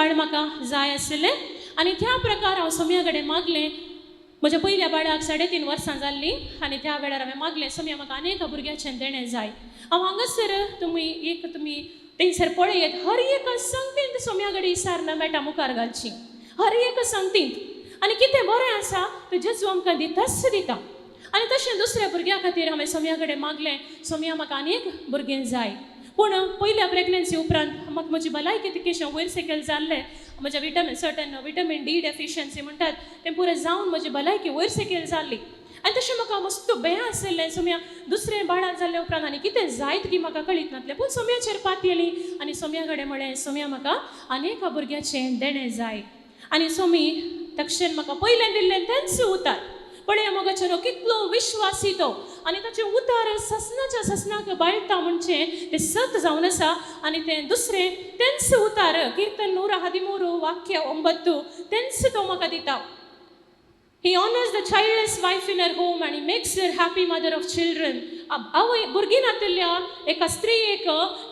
बाळ म्हाका जाय आशिल्लें आनी त्या प्रकार हांव सोम्या कडेन मागलें. म्हज्या पयल्या बाळाक 3.5 वर्सां जाल्लीं आनी त्या वेळार हांवें मागलें, सोम्या, म्हाका आनी भुरग्याचें देणें जाय. हांव हांगासर तुमी एक तुमी थंयसर पळयात, हर एका संगतींत सोम्या कडेन विचारना मेळटा मुखार घालची, हर एका संगतींत. आनी कितें बरें आसा तें जेजू आमकां दिताच दिता. आनी तशें दुसऱ्या भुरग्या खातीर हांवें सोम्या कडेन मागलें, सोम्या, म्हाका आनी एक भुरगें जाय. पूण पयल्या प्रेग्नन्सी उपरांत म्हाका म्हजी भलायकी तितकेशें वयर सकयल जाल्लें. म्हज्या vitamin, certain vitamin D deficiency म्हणटात, तें पुरें जावन म्हजी भलायकी वयर सकयल जाल्ली. आनी तशें म्हाका मस्त बें आशिल्लें, सोम्या, दुसरें बाळांत जाल्ले उपरांत आनी कितें जायत की म्हाका कळीत नासलें. पूण सोम्याचेर पातयेली आनी सोम्या कडेन म्हळें, सोम्या, म्हाका आनी एका भुरग्याचें देणें जाय. आनी सोमी तक्षण म्हाका पयलें दिल्लें तेंच उतार. पळय मोगाचेरो, कितलो विश्वासी तो आनी ताचें उतार ससनाच्या ससनाक बाळटा म्हणचे तें सत जावन आसा. आनी तें दुसरें तेंच उतार, कीर्तन 113 वाक्य 9, तेंच तो म्हाका दिता. He honors the childless wife in her home and he makes her happy mother of children. आवय भुरगीं नातिल्ल्या एका स्त्रियेक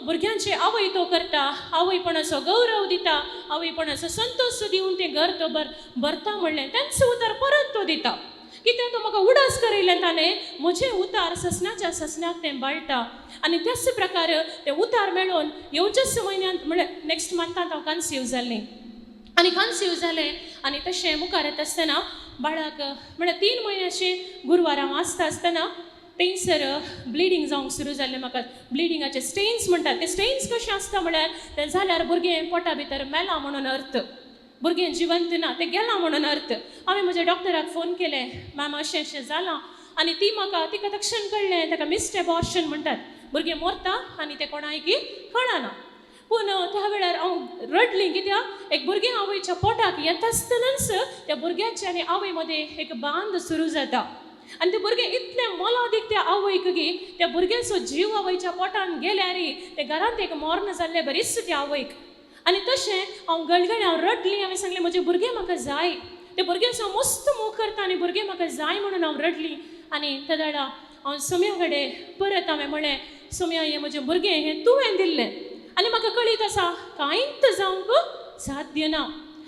भुरग्यांची आवय तो करता, आवयपणाचो गौरव दिता, आवयपणाचो संतोश दिवन तें घर तो भरता म्हणलें तेंच उतर परत तो दिता. कित्याक तो म्हाका उडास करयलें ताणें, म्हजें उतार ससनाच्या ससनाक तें बाळटा. आनी त्याच प्रकार तें उतार मेळोवन येवच्याच म्हयन्यांत, म्हळ्यार नेक्स्ट मंथांत हांव कन्सीव जाल्लें. आनी कन्सीव जालें आनी तशें मुखार येता आसतना बाळाक, म्हळ्यार 3 म्हयन्याचे गुरवार हांव आसता आसतना थंयसर ब्लिडींग जावंक सुरू जाल्लें म्हाका. ब्लिडिंगाचे स्टेन्स म्हणटात, ते स्टेन्स कशें आसता म्हळ्यार तें जाल्यार भुरगें पोटा भितर मेलां म्हणून अर्थ, भुरगें जिवंत ना, तें गेलां म्हणून अर्थ. हांवें म्हज्या डॉक्टराक फोन केलें, मॅम, अशें अशें जालां. आनी ती म्हाका, तिका तक्षण कळ्ळें, ताका मिस्ड एबॉर्शन म्हणटात, भुरगें मरता आनी तें कोणायकी कळना. पूण त्या वेळार हांव रडली, कित्याक एक भुरगें आवयच्या पोटाक येता आसतनाच त्या भुरग्याच्या आनी आवय मदें एक बांद सुरू जाता. आनी तें भुरगें इतलें मोलादीक त्या आवयक की त्या भुरग्याचो जीव आवयच्या पोटान गेल्यार ते घरांत एक मर्ण जाल्लें बरीच त्या आवयक. आनी तशें हांव गळगळे हांव रडली. हांवें सांगलें, म्हजें भुरगें म्हाका जाय, ते भुरग्याचो मस्त मोग करता आनी भुरगें म्हाका जाय म्हणून हांव रडली. आनी त्या वेळार हांव सोम्या कडेन परत हांवें म्हणलें, सोम्या, हें म्हजें भुरगें हें तुवें दिल्लें आनी म्हाका कळीत आसा कांयच जावंक साध्य ना.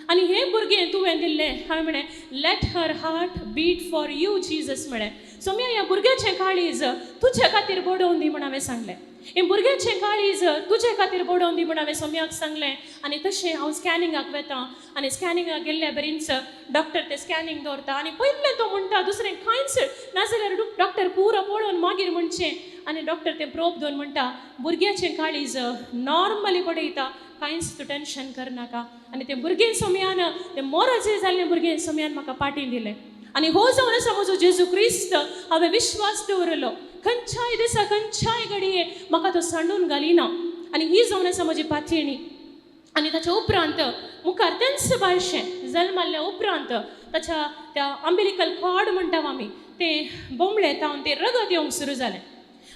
आनी हें भुरगें तुवें दिल्लें. हांवें म्हणलें, "Let her heart beat for you, Jesus." म्हळें, सोम्या, ह्या भुरग्याचें काळीज तुजे खातीर बडोवन दी म्हण हांवें सांगलें. हें भुरग्याचें काळीज तुजे खातीर बडोवन दी म्हण हांवें सोम्याक सांगलें. आनी तशें हांव स्कॅनिंगाक वेता आनी स्कॅनिंगाक गेल्ल्या बरींच डॉक्टर ते स्कॅनिंग दवरता आनी पयलें तो म्हणटा, दुसरें कांयच नाजाल्यार डॉक्टर पुरो पळोवन मागीर म्हणचें. आनी डॉक्टर तें प्रोब दवरून म्हणटा, भुरग्याचें काळीज नॉर्मली पडयता, कांयच तूं टेन्शन करनाका. आनी तें भुरगें सोम्यान, तें मोराचें जाल्लें भुरगें सोम्यान म्हाका पाटी दिलें. आनी हो जावन आसा म्हजो जेजू क्रिस्त. हांवें विश्वास दवरलो, खंयच्याय दिसा, खंयच्याय घडये म्हाका तो सांडून घालिना. आनी ही जावन आसा म्हजी पातयेणी. आनी ताच्या उपरांत मुखार तेंच बाळशें जल्माल्ल्या उपरांत ताच्या त्या अंबिलिकल कॉर्ड म्हणटा आमी, तें बोंबळे तावन तें रगत येवंक सुरू जालें.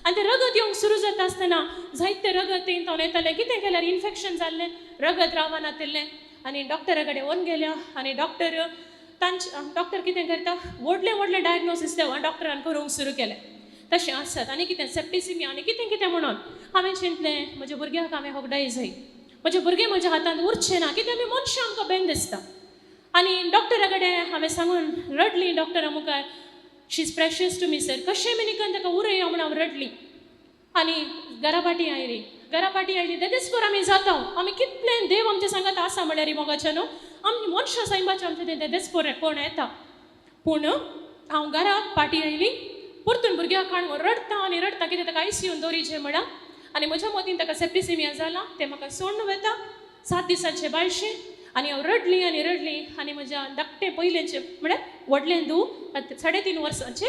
आनी तें रगत येवंक सुरू जाता आसतना जायते रगत थंय तावन येतालें. कितें केल्यार इन्फेक्शन जाल्लें, रगत रावनातिल्लें. आनी डॉक्टरा कडेन व्हरून गेल्या आनी डॉक्टर तांचे डॉक्टर कितें करता, व्हडलें व्हडलें डायग्नोसीस डॉक्टरान करूंक सुरू केलें. तशें आसत आनी कितें सेप्टिसिमिया आनी कितें कितें म्हणून. हांवें चिंतलें, म्हज्या भुरग्याक हांवें होगडाय जाय, म्हजें भुरगें म्हज्या हातांत उरचें ना, कित्याक आमी मनशां, आमकां बेन दिसता. आनी डॉक्टरा कडेन हांवें सांगून रडली डॉक्टरा मुखार, "She is precious to me, sir, कशें मिनिकन ताका उरया?" म्हूण हांव रडली आनी घरा फाटीं आयली. घरा फाटीं आयली, देदेस्पोर आमी जाता, आमी कितलें देव आमच्या सांगात आसा म्हळ्यार मोगाच्या न्हू, आमी मनशां सैमाचें आमचें तें देदेस्पोर कोण येता. पूण हांव घरा फाटीं आयली, परतून भुरग्याक काण रडटा आनी रडटा, कितें ताका आयसीयून दवरिचें म्हळ्यार. आनी म्हज्या मतीन ताका सेप्टिसिमिया जाला, तें म्हाका सोडून वता, 7 दिसांचें बाळशें. आनी हांव रडली आनी रडली. आनी म्हज्या धाकटें पयलेंचें, म्हळ्यार व्हडलें धूव, 3.5 वर्सांचें,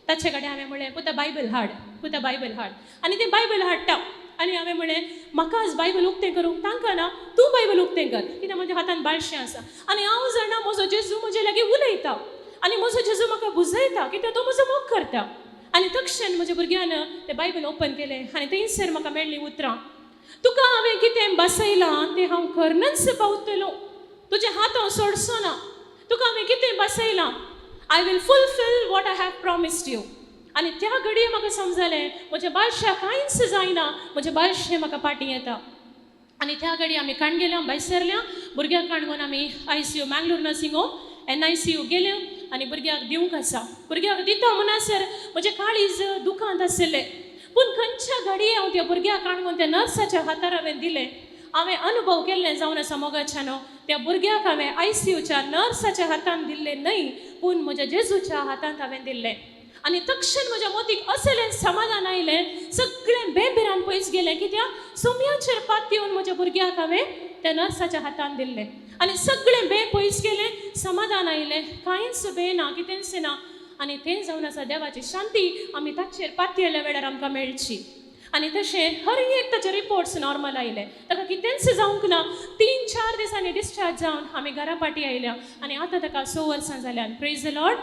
ताचे कडेन हांवें म्हणलें, पुता, बायबल हाड, पुता, बायबल हाड. आनी तें बायबल हाडटा आनी हांवें म्हणलें, म्हाका आज बायबल उक्तें करूंक तांकां तूं बायबल उक्तें कर, कित्याक म्हज्या हातान बाळशें आसा आनी हांव जाणा म्हजो जेजू म्हजे लागीं उलयता आनी म्हजो जेजू म्हाका बुजयता, कित्याक तो म्हजो मोग करता. आनी तक्षण म्हज्या भुरग्यान तें बायबल ओपन केलें आनी थंयसर म्हाका मेळ्ळीं उतरां, तुका हांवें कितें बसयलां तें हांव करनच पावतलो, तुजे हात हांव सोडचो ना. तुका हांवें कितें बसयलां, I will fulfill what I have promised you. आनी त्या घडये म्हाका समजलें, म्हज्या बाळशाक कांयच जायना, म्हजें बाळशें म्हाका फाटीं येता. आनी त्या घडी आमी काणगेल्या भायर सरल्या. भुरग्याक काणकोण आमी ICU, Mangalore nursing home, NICU गेल्यो आनी भुरग्याक दिवंक आसा. भुरग्याक दिता म्हणसर म्हजें काळीज दुखांत आशिल्लें. पूण खंयच्या घडये हांव त्या भुरग्याक काणकोण त्या नर्साच्या हातार हांवें दिलें. हांवें अनुभव केल्लें जावन आसा मोगाच्यानो, त्या भुरग्याक हांवें आयसीयूच्या नर्साच्या हातान दिल्लें न्हय, पूण म्हज्या जेजूच्या हातांत हांवें दिल्लें. आनी तक्षण म्हज्या मोतीक असलें समाधान आयलें, सगळें बेबिरान पयस गेलें. कित्याक सोम्याचेर पात येवन म्हज्या भुरग्याक हांवें त्या नर्साच्या हातान दिल्लें आनी सगळें बे पयस गेलें, समाधान आयलें, कांयच बे ना, कितेंच ना. आनी तें जावन आसा देवाची शांती आमी ताचेर पातयेल्या वेळार आमकां मेळची. आनी तशें हर एक ताचे रिपोर्ट्स नॉर्मल आयले, ताका कितेंच जावंक ना. 3-4 दिसांनी डिस्चार्ज जावन आमी घरा पाटी आयल्या आनी आतां ताका 6 वर्सां जाल्यान. Praise the Lord,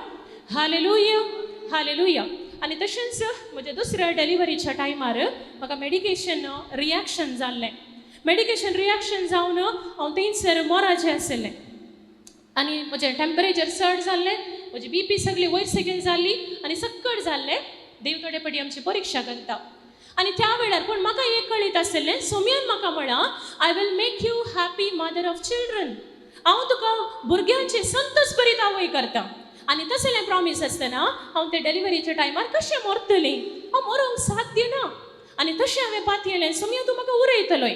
hallelujah, hallelujah. आनी तशेंच म्हज्या दुसऱ्या डिलिव्हरीच्या टायमार म्हाका मेडिकेशन रिएक्शन जाल्लें. मेडिकेशन रिएक्शन जावन हांव थंयसर मोराचें आशिल्लें आनी म्हजें टेम्परेचर चड जाल्लें, म्हजी बीपी सगळी वयर सकयल जाल्ली आनी सक्कड जाल्लें. देव थोडे पटी आमची परिक्षा करता. आनी त्या वेळार पूण म्हाका एक कळीत आशिल्लें, सोम्यान म्हाका म्हळां, I will make you happy mother of children. हांव तुका भुरग्यांची संतोष भरीत आवय करता. आनी तसलें प्रॉमीस आसतना हांव ते डिलिव्हरीच्या टायमार कशें मरतलें? हांव मरोंक साध्य ना. आनी तशें हांवें पातयेलें, सोम्या तूं म्हाका उरयतलोय.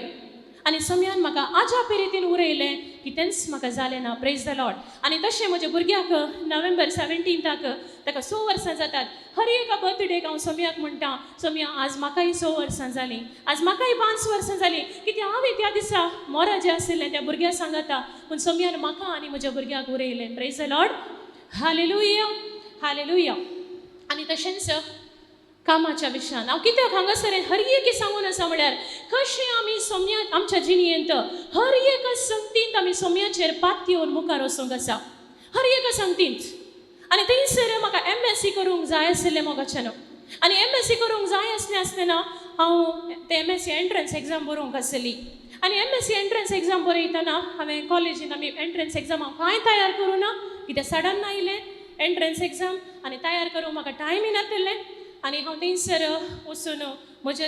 आनी सोम्यान म्हाका आजा रितीन उरयलें, कितेंच म्हाका जालें ना. Praise the Lord. आनी तशें म्हज्या भुरग्याक नोव्हेंबर 17 ताका 6 वर्सां जातात. हर एका बर्थडेक हांव सोम्याक म्हणटा, सोम्या आज म्हाकाय 6 वर्सां जालीं, आज म्हाकाय 5 वर्सां जालीं. कित्याक हांवें त्या दिसा मोराजें आशिल्लें त्या भुरग्या सांगाता, पूण सोम्यान म्हाका आनी म्हज्या भुरग्याक उरयलें. Praise the Lord, hallelujah, hallelujah. आनी तशेंच कामाच्या विशयान हांव कित्याक हांगासर हर एक सांगून आसा म्हळ्यार कशें आमी सोम्या आमच्या जिणेंत हर एका संगतींत आमी सोम्याचेर पात येवन मुखार वचूंक आसा, हर एका संगतींत. आनी थंयसर म्हाका MSc करूंक जाय आशिल्लें मोगाच्यान. आनी MSc करूंक जाय आसलें आसतना हांव ते MSc entrance exam बरोवंक आसली. आनी MSc entrance exam बरयतना हांवें कॉलेजीन आमी एंट्रन्स एग्जाम हांव कांय तयार करूं ना, कित्याक सडन आयलें एंट्रन्स एग्जाम आनी तयार करूंक म्हाका टायमय नाशिल्लें. आनी हांव थंयसर वचून म्हजें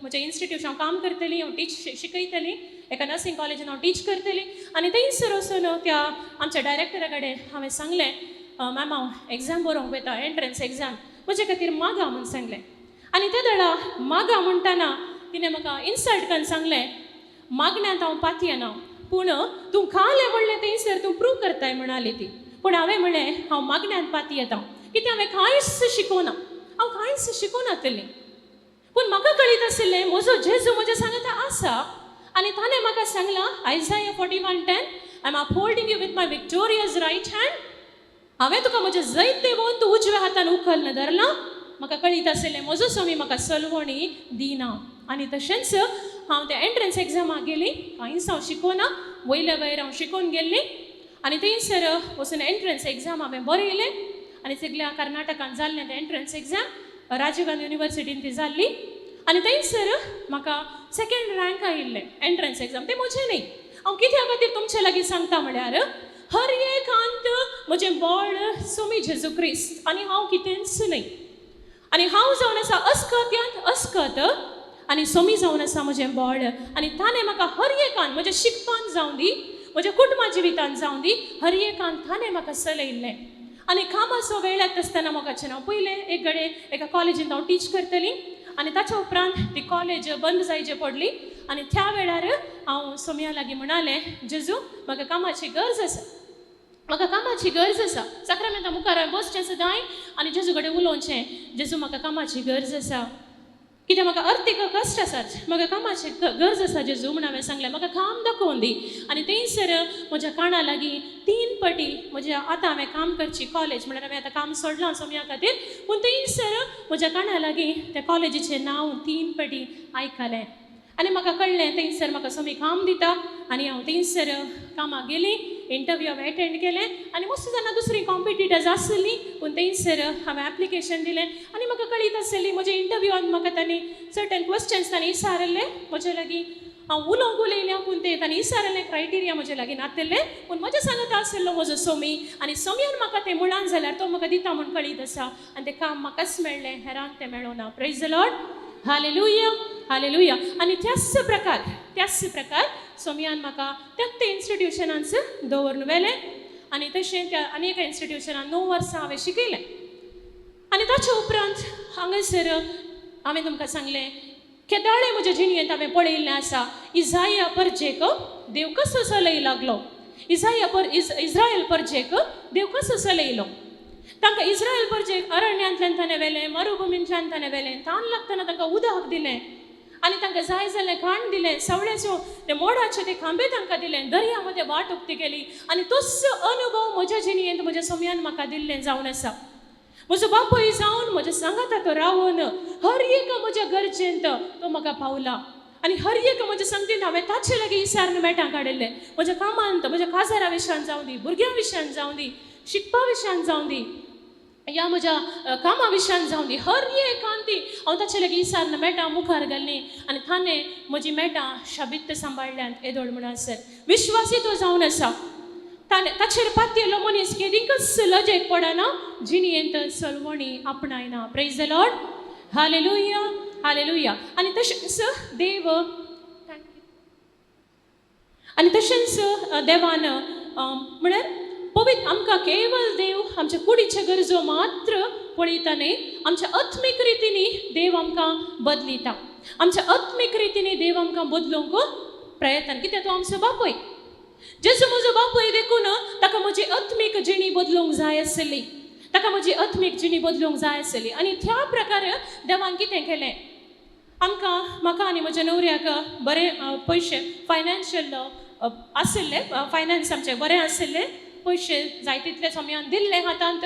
म्हजें इन्स्टिट्यूशन हांव काम करतली, हांव टीच शिकयतली एका नर्सिंग कॉलेजीन हांव टीच करतली. आनी थंयसर वचून त्या आमच्या डायरेक्टरा कडेन हांवें सांगलें, मॅम हांव एग्जाम बरोवंक वयता, एंट्रन्स एग्जाम, म्हजे खातीर मागा म्हूण सांगलें. आनी ते दळा मागा म्हणटना तिणें म्हाका इन्सल्ट करून सांगलें, मागण्यांत हांव पातयेना, पूण तूं खालें म्हणलें थंयसर तूं प्रूव करताय म्हणाली ती. पूण हांवें म्हणलें हांव मागण्यांत पातयेता, कित्याक हांवें कांयच शिकोना, हांव कांयच शिकोनातलें. पूण म्हाका कळीत आशिल्लें म्हजो जेजू म्हज्या सांगाता आसा. आनी ताणें म्हाका सांगलां, Isaiah 41:10, I am upholding you with my victorious right hand. हांवें तुका म्हजें जैत देवोन तूं उजव्या हातान उखल्न धरलां. म्हाका कळीत आशिल्लें म्हजो स्वामी म्हाका सलवणी दिना. आनी तशेंच हांव त्या एंट्रन्स एग्जामाक गेली, कांयच हांव शिकोना, वयल्या वयर हांव शिकोवन गेल्ली. आनी थंयसर वचून एंट्रन्स एग्जाम हांवें बरयलें आनी सगल्या कर्नाटकान जाल्लें तें एंट्रन्स एग्जाम, राजीव गांधी युनिवर्सिटीन ती जाल्ली. आनी थंयसर म्हाका सेकेंड रँक आयिल्लें एंट्रन्स एग्जाम. तें म्हजें न्ही. हांव कित्या खातीर तुमचे लागीं सांगता म्हळ्यार हर एकांत म्हजें बळ सोमी जेजू क्रिस्त आनी हांव कितेंच न्हय. आनी हांव जावन आसा अस्कत्यांत अस्कत आनी सोमी जावन आसा म्हजें बळ. आनी ताणें म्हाका हर एकान म्हज्या शिकपान जावं दी, म्हज्या कुटुंबा जिवितान जावं दी, हर एकान ताणें म्हाका चलयल्लें. आनी कामाचो वेळ येता आसतना मोगाचें हांव पयलें एक गडे एका कॉलेजींत हांव टीच करतली आनी ताच्या उपरांत ती कॉलेज बंद जायची पडली. आनी त्या वेळार हांव सोम्या लागीं म्हणालें, जेजू म्हाका कामाची गरज आसा, म्हाका कामाची गरज आसा. साक्रामेंता मुखार हांवें बसचें सदांय आनी जेजू कडेन उलोवचें, जेजू म्हाका कामाची गरज आसा, कित्याक म्हाका अर्थीक कश्ट आसात, म्हाका कामाची गरज आसा जेजू म्हूण हांवें सांगलें, म्हाका काम दाखोवन दी. आनी थंयसर म्हज्या काना लागीं 3 पटी म्हज्या आतां हांवें काम करची कॉलेज म्हळ्यार हांवें आतां काम सोडलां सोम्या खातीर, पूण थंयसर म्हज्या काना लागीं त्या कॉलेजीचें नांव 3 पटी आयकलें आनी म्हाका कळ्ळें थंयसर म्हाका सोमी काम दिता. आनी हांव थंयसर कामाक गेली, इंटरव्यू हांवें एटेंड केलें आनी मस्त जाणां दुसरीं कॉम्पिटिटर्स आसलीं, पूण थंयसर हांवें एप्लिकेशन दिलें आनी म्हाका कळीत आसली म्हज्या इंटरव्यूआन म्हाका तांणी सर्टन क्वेश्चन्स तांणी विचारिल्ले म्हजे लागीं. हांव उलोवंक उलयलें, पूण ते तांणी विचारिल्लें क्रायटेरिया म्हजे लागीं नातिल्लें. पूण म्हज्या सांगाता आशिल्लो म्हजो सोमी आनी सोमयान म्हाका तें मुळान जाल्यार तो म्हाका दिता म्हूण कळीत आसा. आनी तें काम म्हाकाच मेळ्ळें, हेरांक तें मेळोना. Praise the Lord, hallelujah, hallelujah. आनी त्याच प्रकार सोमयान म्हाका त्याच ते इन्स्टिट्युशनांच दवरून व्हेलें आनी तशें त्या आनी एका इन्स्टिट्युशनान 9 वर्सां हांवें शिकयलें. आनी ताच्या उपरांत हांगासर हांवें तुमकां सांगलें, केदाळे म्हज्या जिणेंत हांवें पळयिल्लें आसा, इजाया परजेक देव कसो चलय लागलो, इजाया पर इस्रायल परजेक देव कसो चलयलो. तांकां इस्रायल परजेक अरण्यांतल्यान ताणें व्हेलें, मरुभुमींतल्यान ताणें व्हेलें, तान लागतना तांकां उदक दिलें आनी तांकां जाय जाल्लें खाण दिलें, सवळ्याच्यो ते मोडाचे ते खांबे तांकां दिले, दर्या मदें वाट उक्ती केली. आनी तोच अनुभव म्हज्या जिणेंत म्हज्या सोमयान म्हाका दिल्लें जावन आसा. म्हजो बापूय जावन म्हज्या सांगाता तो रावन हर एक म्हज्या गरजेंत तो म्हाका पावला आनी हर एक म्हज्या संगतीन हांवें ताचे लागीं इसारून मेटां काडिल्लें. म्हज्या कामांत, म्हज्या काजारा विशयान जावं दी, भुरग्यां विशयान जावं दी, शिकपा विशयान जावं दी, या म्हज्या कामा विशयान जावं दी, हर एक कांती हांव ताचे लागीं इसारून मेटां मुखार घाल्लीं आनी ताणें म्हजी मेटां शाबित्त सांबाळ्ळ्यांत. येदोळ म्हणसर विश्वासी तो जावन आसा. ताणें ताचेर पातयेलो मनीस केदींकच लजेक पडना, जिणेंत सलवणी आपणायना. Praise the Lord, hallelujah, hallelujah. आनी तशेंच देव आनी तशेंच देवान म्हळ्यार पवित्र आमकां केवल देव आमच्या कुडीचे गरजो मात्र पळयता न्हय, आमच्या आत्मीक रितींनी देव आमकां बदलिता. आमच्या आत्मीक रितींनी देव आमकां बदलूंक प्रयत्न, कित्याक तो आमचो बापूय. जेजू म्हजो बापूय देखून ताका म्हजी आत्मीक जिणी बदलूंक जाय आसली, ताका म्हजी आत्मीक जिणी बदलूंक जाय आसली. आनी त्या प्रकारे देवान कितें केलें, आमकां, म्हाका आनी म्हज्या न्हवऱ्याक बरें पयशे फायनान्शियल आशिल्ले, फायनान्स आमचे बरें आशिल्ले, पयशे जाय तितले सोमयान दिल्ले हातांत,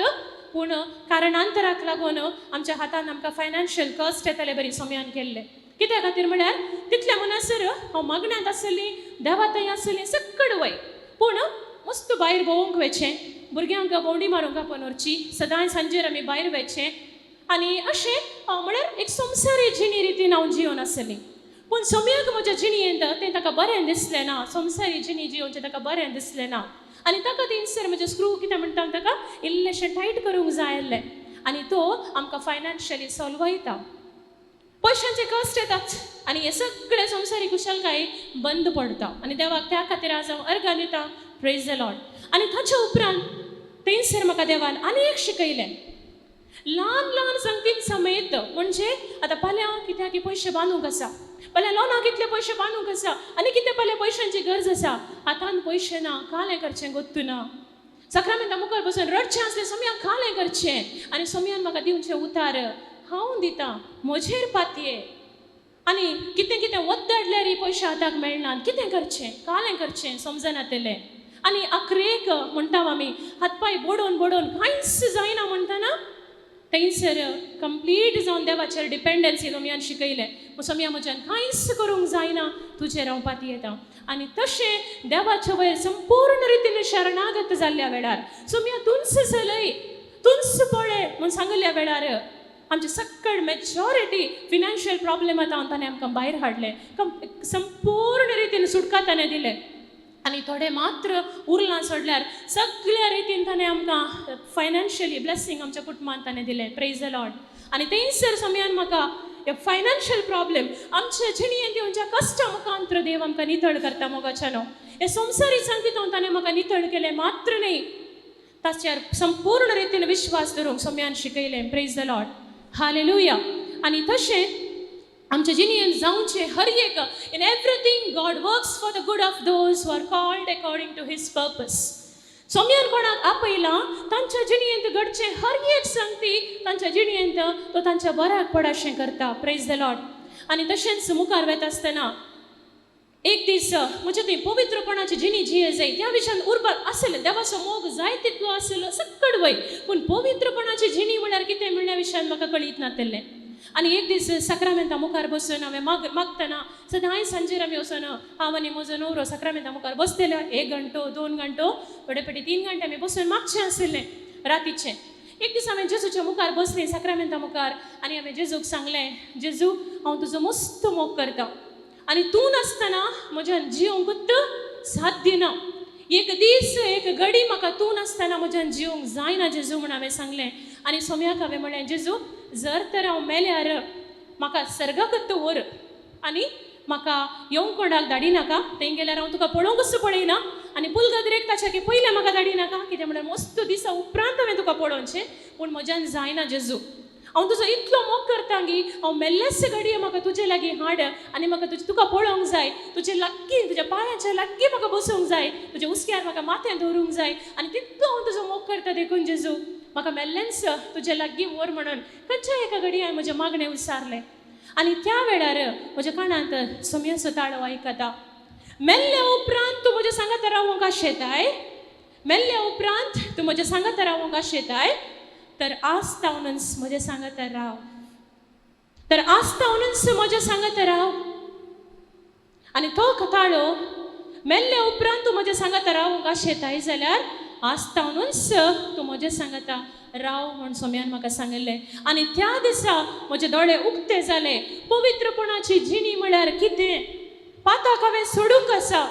पूण कारणांतराक लागून आमच्या हातान आमकां फायनान्शियल कश्ट येताले बरी सोमयान केल्ले. कित्या खातीर म्हळ्यार तितल्या म्हणसर हांव मागण्यांत आसली, देवा थंय आसली, सक्कड वय, पूण मस्त भायर भोंवूंक वचचें, भुरग्यांक भोंवडी मारूंक आपोवन व्हरची, सदांय सांजेर आमी भायर वचचें आनी अशें म्हळ्यार एक संवसारी जिणी रितीन हांव जिवन आसली. पूण सोमयाक म्हज्या जिणेंत तें ताका बरें दिसलें ना, संवसारी जिणी जियोवचें ताका बरें दिसलें ना आनी ताका थंयसर म्हजें स्क्रू कितें म्हणटा ताका इल्लेशें टायट करूंक जाय आसलें आनी तो आमकां फायनान्शियली सोल्वयता. पयशांचे कश्ट येतात आनी हे सगळे संवसारी कुशलकाय बंद पडता आनी देवाक त्या खातीर आज हांव अर्गां दिता. Praise the Lord. आनी ताच्या उपरांत थंयसर म्हाका देवान आनी एक शिकयलें, ल्हान ल्हान संगतीन समेत, म्हणजे आतां फाल्यां कित्याक पयशे बांदूंक आसा, फाल्यां लोनाक कितले पयशे बांदूंक आसा आनी कितें फाल्यां पयशांची गरज आसा, हातान पयशे ना, कालें करचें गोत्तू ना, सक्रामेंता मुखार बसून रडचें आसलें सोमयाक कालें करचें आनी सोमयान म्हाका दिवचें उतार हांव दितां म्हजेर पातये आनी कितें कितें वद्दाडल्यारय पयशे हाताक मेळनात, कितें करचें, कालें करचें समजनातलें. आनी अखरेक म्हणटा आमी हातपांय बोडोवन बोडोवन कांयच जायना म्हणटना थंयसर कंप्लीट जावन देवाचेर डिपेंडन्सी सोमयान शिकयलें. सोमया म्हज्यान कांयच करूंक जायना, तुजेर हांव पातयेता. आनी तशें देवाच्या वयर संपूर्ण रितीन शरणागत जाल्ल्या वेळार सोमया तूंच चलय, तूंच पळय म्हूण सांगिल्ल्या वेळार आमचे सक्कड मेजॉरिटी फिनान्शियल प्रॉब्लेम आतां ताणें आमकां भायर हाडलें, संपूर्ण रितीन सुटका ताणें दिलें आनी थोडे मात्र उरलां सोडल्यार सगळ्या रितीन ताणें आमकां फायनान्शियली ब्लेसींग आमच्या कुटुंबान ताणें दिलें. Praise the Lord. आनी थंयसर सोमयान म्हाका हे फायनान्शियल प्रॉब्लेम आमच्या जिणेंत येवच्या कश्टा मुखांत्र देव आमकां नितळ करता मोगाच्यानो. हे संवसारी सांगता ताणें म्हाका नितळ केलें मात्र न्हय, ताचेर संपूर्ण रितीन विश्वास धरूंक सोमयान शिकयलें. Praise the Lord, hallelujah. आनी तशें आमच्या जिणेंत जावचें हर एक, in everything God works for the good of those who are called according to his purpose. सोमयान कोणाक आपयलां तांच्या जिणेंत घडचें हर एक संगती तांच्या जिणेंत तो तांच्या बऱ्याक पडाशें करता. Praise the Lord. आनी तशेंच मुखार वता आसतना एक दीस म्हज्या थंय पवित्रपणाची जिणी जिये जाय त्या विशयान उरपाक आसलें, देवाचो मोग जाय तितलो आसलो सक्कड वय, पूण पवित्रपणाची जिणी म्हळ्यार कितें म्हणल्या विशयान म्हाका कळीत नातिल्लें. आनी एक दीस सक्रामेंता मुखार बसून हांवें मागतना सदांय सांजेर आमी वचून हांव आनी म्हजो न्हवरो सक्रामेंता मुखार बसतले 1 घंटो 2 घंटो थोडे फावटी 3 घंटे आमी बसून मागचें आशिल्लें रातीचें. एक दीस हांवें जेजूच्या मुखार बसलें सक्रामेंता मुखार आनी हांवें जेजूक सांगलें, जेजू हांव तुजो मस्त मोग करता आनी तूं नासतना म्हज्यान जिवंकूच साध्य ना, एक दीस एक घडी म्हाका तूं नासतना म्हज्यान जिवंक जायना जेजू म्हूण हांवें सांगलें. आनी सोम्याक हांवें म्हणलें, जेजू जर तर हांव मेल्यार म्हाका सर्गाकच व्हर आनी म्हाका येवंक कोणाक धाडी नाका, थंय गेल्यार हांव तुका पळोवंकच पळयना. आनी पुलगदरेक ताच्या पयलें म्हाका धाडी नाका, कितें म्हणल्यार मस्त दिसा उपरांत हांवें तुका पळोवचें, पूण म्हज्यान जायना जेजू. हांव तुजो इतलो मोग करता गी हांव मेल्लेच घडये म्हाका तुजे लागीं हाड आनी म्हाका तुजें तुका पळोवंक जाय, तुजे लागीं, तुज्या पांयाच्या लागीं म्हाका बसूंक जाय, तुज्या हुस्क्यार म्हाका माथें दवरूंक जाय. आनी तितलो हांव तुजो मोग करता, देखून जेजू म्हाका मेल्लेंच तुजे लागीं व्हर म्हणून खंयच्या एका घडये हांवें म्हजें मागणें विचारलें. आनी त्या वेळार म्हज्या कानांत सोमयाचो ताळो आयकता, मेल्ल्या उपरांत तूं म्हज्या सांगात रावूंक आशेताय, मेल्ल्या उपरांत तूं म्हज्या सांगात रावूंक आशेताय, तर आज तावनच म्हज्या सांगात राव, तर आज तावनच म्हज्या सांगात राव. आनी तो कथाळो, मेल्ल्या उपरांत तूं म्हज्या सांगात रावूंक आशेताय जाल्यार आज तावनच तूं म्हज्या सांगाता राव म्हूण सोम्यान म्हाका सांगिल्लें. आनी त्या दिसा म्हजे दोळे उक्ते जाले. पवित्रपणाची जिणी म्हळ्यार कितें, पाताक हांवें सोडूंक आसा,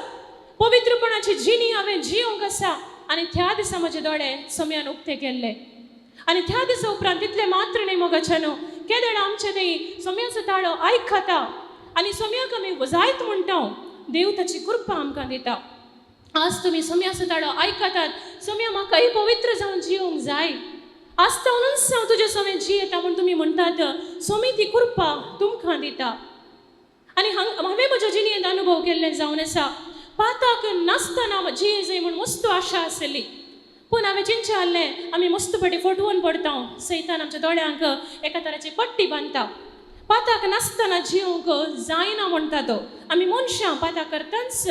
पवित्रपणाची जिणी हांवें जियोंक आसा. आनी त्या दिसा म्हजे दोळे सोम्यान उक्ते केल्ले. आनी त्या दिसा उपरांत तितलें मात्र न्ही मोगाच्यानो, केदळ आमचे थंय सोम्याचो ताळो आयकता आनी सोम्याक आमी जायत म्हणटा, देव ताची कृपा आमकां दिता. आज तुमी सोम्याचो ताळो आयकतात, सोम्या म्हाकाय पवित्र जावन जियोंक जाय, आज तावनूच हांव तुजे सोमे जियेता म्हूण तुमी म्हणटात, सोमी ती कृपा तुमकां दिता. आनी हांग हांवें म्हज्या जिणेंत अनुभव केल्ले जावन आसा, पाताक नासतना जिये जाय म्हूण मस्त आशा आसली, पूण हांवें चिंतचें आहलें आमी मस्त फाटी फटवून पडटा, सैतान आमच्या दोळ्यांक एका तराची पट्टी बांदता. पाताक नासतना जिवंक जायना म्हणटा तो. आमी मनशां पाताक करताच,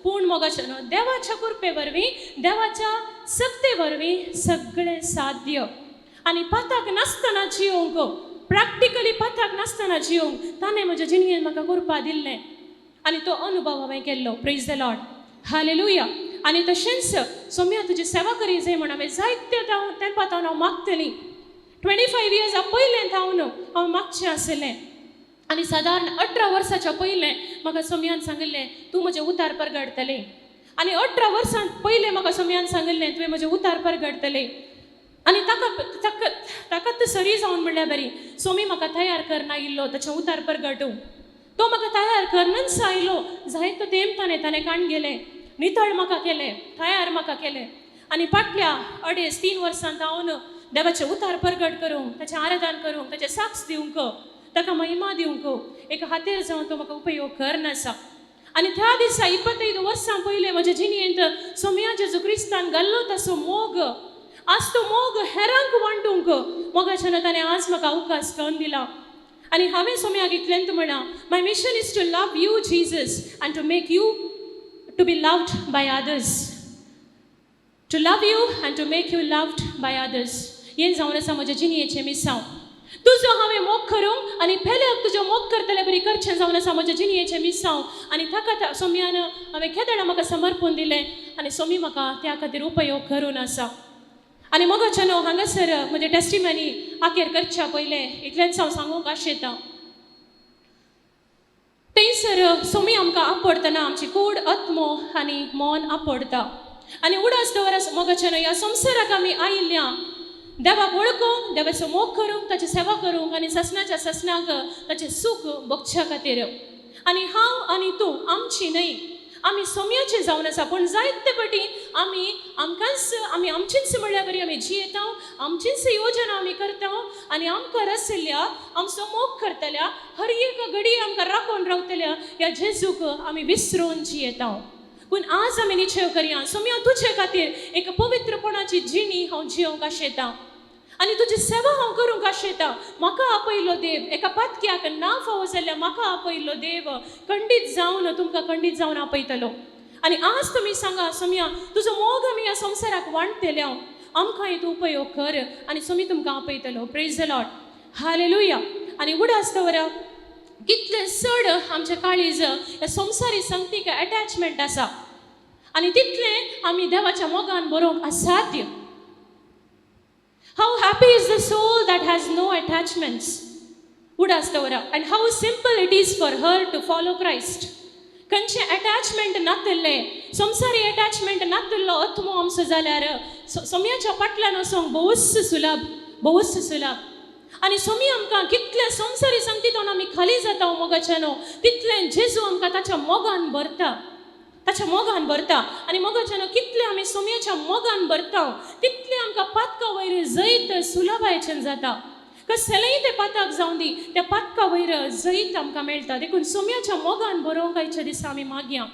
पूण मोगाच्या न्हू देवाच्या कृपे वरवीं, देवाच्या सक्ते वरवीं सगळें साध्य. आनी पाताक नासतना जिवंक, प्रॅक्टिकली पाताक नासतना जिवंक ताणें म्हज्या जिणेंत म्हाका कृपा दिल्लें आनी तो अनुभव हांवें केल्लो. Praise the Lord, hallelujah. आनी तशेंच सोम्या तुजी सेवा करी जाय म्हण हांवें जायते तेंपा तावन हांव मागतली. 25 इयर्सां पयलें थावन हांव मागचें आशिल्लें. आनी सादारण 18 वर्साच्या पयलें म्हाका सोम्यान सांगिल्लें, तूं म्हजें उतार परगडतलें. आनी 18 वर्सां पयलें म्हाका सोम्यान सांगिल्लें, तुवें म्हजें उतार परगडतलें. आनी ताका ताका ताका सरी जावन म्हणल्यार बरी सोमी म्हाका तयार करना इल्लो ताचें उतार परगटूं. तो म्हाका तयार करनच आयलो. जायतो तेंप ताणें ताणें काण गेलें, नितळ म्हाका केलें, तयार म्हाका केलें. आनी फाटल्या 2.5-3 वर्सां हांव देवाचें उतार परगट करूंक, ताचें आराधन करूंक, ताचें साक्ष दिवंक, ताका महिमा दिवंक एक हातेर जावन तो म्हाका उपयोग करनासा. आनी त्या दिसा 25 वर्सां पयलें म्हज्या जिणेंत सोमया जेजू क्रिस्तान घाल्लो तसो मोग, आज तो मोग हेरांक वांटूंक मोगाच्यान ताणें आज म्हाका अवकाश करून दिला. आनी हांवें सोम्याक इतलेंच म्हणा, my mission is to love you Jesus and to make you to be loved by others, to love you and to make you loved by others. हें जावन आसा म्हज्या जिणेचें मिसांव. तुजो हांवें मोग करूंक आनी पेल्याक तुजो मोग करतले बरी करचें जावन आसा म्हज्या जिणेचें मिसांव. आनी ताका सोम्यान हांवें केदळा म्हाका समर्पून दिलें आनी सोमी म्हाका त्या खातीर उपयोग करून आसा. आनी मोगाच्या न्हू, हांगासर म्हजें टेस्टिमनी आखेर करच्या पयलें इतलेंच हांव सांगूंक आशेतां. थंयसर सोमी आमकां आपडतना आमची कूड, आत्मो आनी मन आपडता. आनी उडास दवर मोगाच्या न्हू, ह्या संवसाराक आमी आयिल्ल्या देवाक वळखूंक, देवाचो मोग करूंक, ताची सेवा करूंक आनी ससनाच्या ससनाक ताचें सूख भोगच्या खातीर. आनी हांव आनी तूं आमची न्हय, आमी सोम्याचे जावन आसा. पूण जायते फावटी आमी आमकांच आमी आमचीच म्हणल्यार बरी आमी जियेता, आमचीच योजना आमी करता आनी आमकां रसिल्ल्या, आमचो मोग करतल्या, हर एक घडी आमकां राखून रावतल्या ह्या जेजूक आमी विसरून जियेता. पूण आज आमी निश्चय करया, सोम्या तुजे खातीर एक पवित्रपणाची जिणी हांव जियोंक आशेता आनी तुजी सेवा हांव करूंक आशेता. म्हाका आपयलो देव, एका पातक्याक ना फावो जाल्यार म्हाका आपयलो देव खंडीत जावन तुमकां खंडीत जावन आपयतलो. आनी आज तुमी सांगा, सोमया तुजो मोग आमी ह्या संवसाराक वांटतले, हांव आमकां तूं उपयोग कर आनी सोमी तुमकां आपयतलो. Praise the Lord, hallelujah. आनी उडास दवरा, कितले चड आमचे काळीज ह्या संवसारी संगतीक अटॅचमेंट आसा आनी तितलें आमी देवाच्या मोगान बरोवंक असाध्य. How happy is the soul that has no attachments. उडास दवरा. And how simple it is for her to follow Christ. खंयचें अटॅचमेंट नातिल्लें, संवसारी अटॅचमेंट नातिल्लो आत्मो आमचो जाल्यार सोम्याच्या फाटल्यान वचोंक भोवच सुलभ, भोवच सुलभ. आनी सोमी आमकां कितल्या संवसारी संगतीतून आमी खाली जाता मोगाच्यानो, तितलें जेजू आमकां ताच्या मोगान भरता, ताच्या मोगान भरता. आनी मोगाच्यानो कितले आमी सोमयाच्या मोगान भरता तितलें आमकां पातका वयर जैत सुलभायेचें जाता. कसलेंय तें पातक जावं दी, त्या पातका वयर जैत आमकां मेळटा. देखून सोमयाच्या मोगान बरोवंक आयच्या दिसा आमी मागया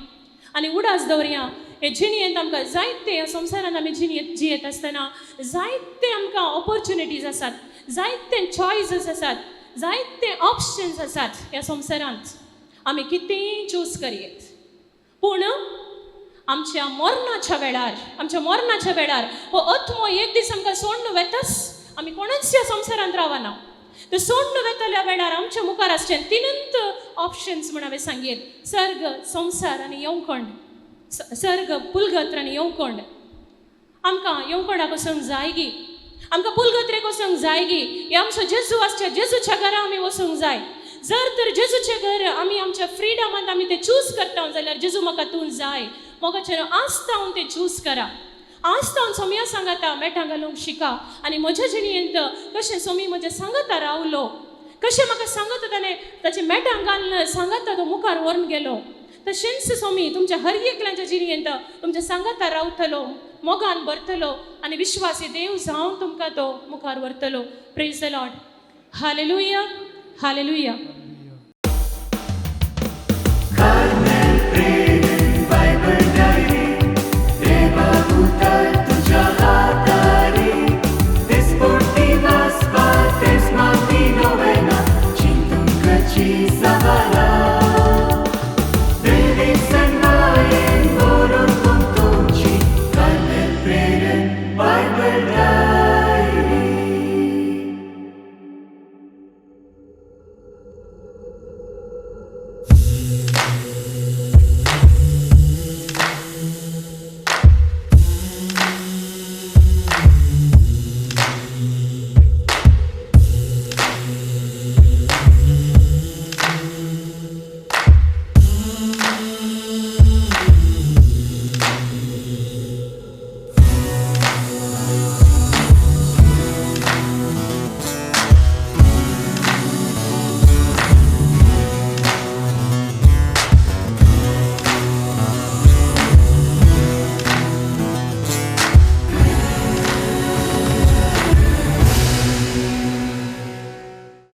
आनी उडास दवरया. हे जिणयेंत आमकां जायते, ह्या संवसारांत आमी जिणयेंत जियेत आसतना जायते आमकां ऑपॉर्चुनिटीज आसात, जायते चॉयसीस आसात, जायते ऑप्शन्स आसात. ह्या संवसारांत आमी कितेंय चूज करयेत, पूण आमच्या मरणाच्या वेळार, आमच्या मरणाच्या वेळार हो आत्मो एक दीस आमकां सोडून वेताच. आमी कोणूच ह्या संवसारांत रावना. तर सोडून वेतल्या वेळार आमच्या मुखार आसचें तिनूच ऑप्शन्स म्हण हांवें सांगयेत, सर्ग, संवसार आनी येवकोंड. सर्ग, पुलगत्र आनी येवकोंड. आमकां येवकोंडाक वचूंक जायगी, आमकां पुलगत्रेक वचूंक जायगी? हे आमचो जेजू आसच्या जेजूच्या घरा आमी वचूंक जाय. जर तर जेजूचें घर आमी आमच्या फ्रिडमांत आमी तें चूज करता जाल्यार जेजू म्हाका तूं जाय. मोगाचें आज हांव तें चूज करा. आज हांव सोमया सांगाता मेटां घालूंक शिका आनी म्हज्या जिणयेंत कशें सोमी म्हज्या सांगाता रावलो, कशें म्हाका सांगता ताणें ताचे मेटां घालून सांगाता तो मुखार व्हरून गेलो, तशेंच सोमी तुमच्या हर एकल्याच्या जिणयेंत तुमच्या सांगाता रावतलो, मोगान भरतलो आनी विश्वासी देव जावन तुमकां तो मुखार व्हरतलो. Praise the Lord. Hallelujah, hallelujah. तुझ्या हातारी दिसपट्टी वाचपा तेच माती नोवेना चिंतूंकची सवालारी.